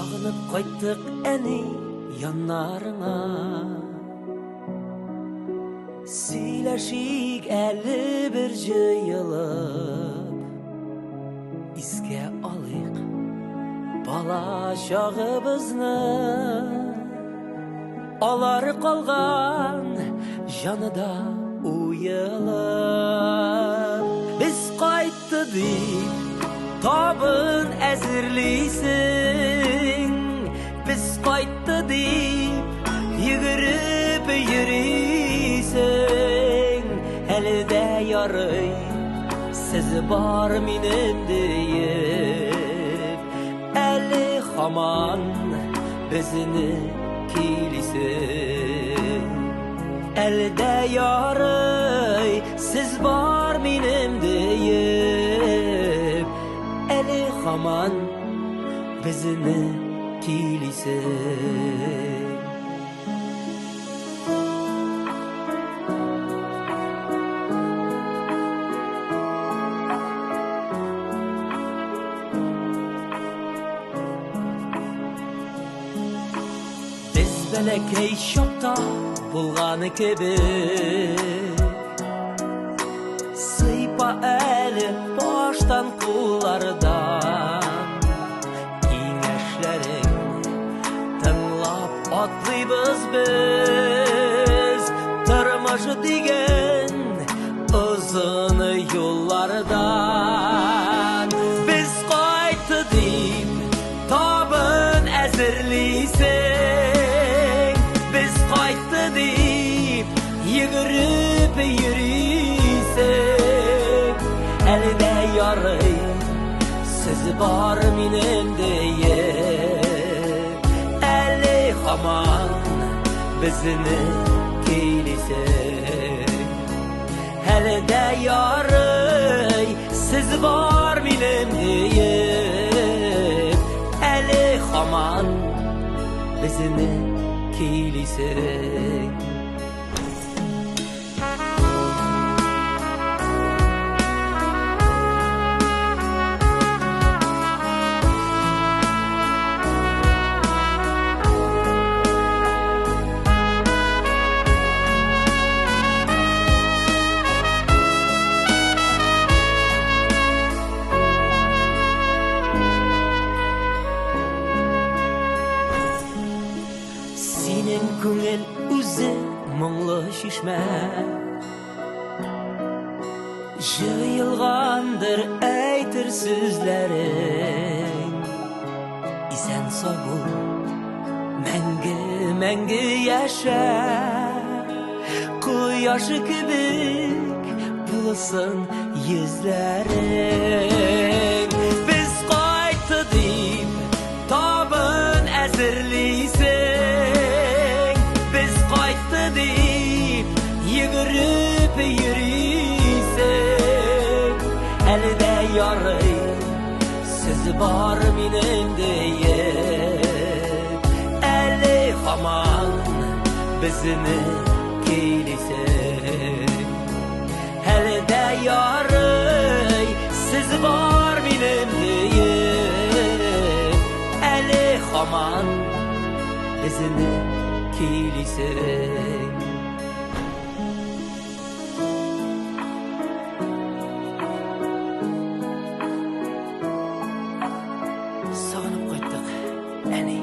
Сагынып кайттык, әни, яннарыңа. Сөйләшик әле бер җыелып. Искә алыйк бала чагыбызны. Алар калган җаныда уелып. Без кайтты дип табын әзерлисең. Без кайтты дип йөгереп йөрисең. Әле дә ярый сез бар минем диеп. Әле һаман безне көйлисең. Әле дә ярый сез бар минем диеп. Әле һаман безне көйлисең. Без бәләкәй чакта булганы кебек, сыйпа әле баштан, куллардан. Киңәшләрең тыңлап атлыйбыз без тормыш дигән озын юллардан. Без кайтты дип табын әзерлисең, без кайтты дип йөгереп йөрисең. Әле дә ярый сез бар минем диеп, әле һаман безне көйлисең. Әле дә ярый сез бар минем диеп, әле һаман безне көйлисең. Синең күңел үзе моңлы чишмә, җыелгандыр әйтер сүзләрең. Исән сау бул, мәңге, мәңге яшә. Кояш кебек булсын йөзләрең. Без кайтты дип табын әзерлисең, без кайтты дип йөгереп йөрисең. Әле дә ярый сез бар минем диеп, әле һаман безне көйлисең. Әле дә ярый сез бар минем диеп, әле һаман безне көйлисең. Сагынып кайттык, әни.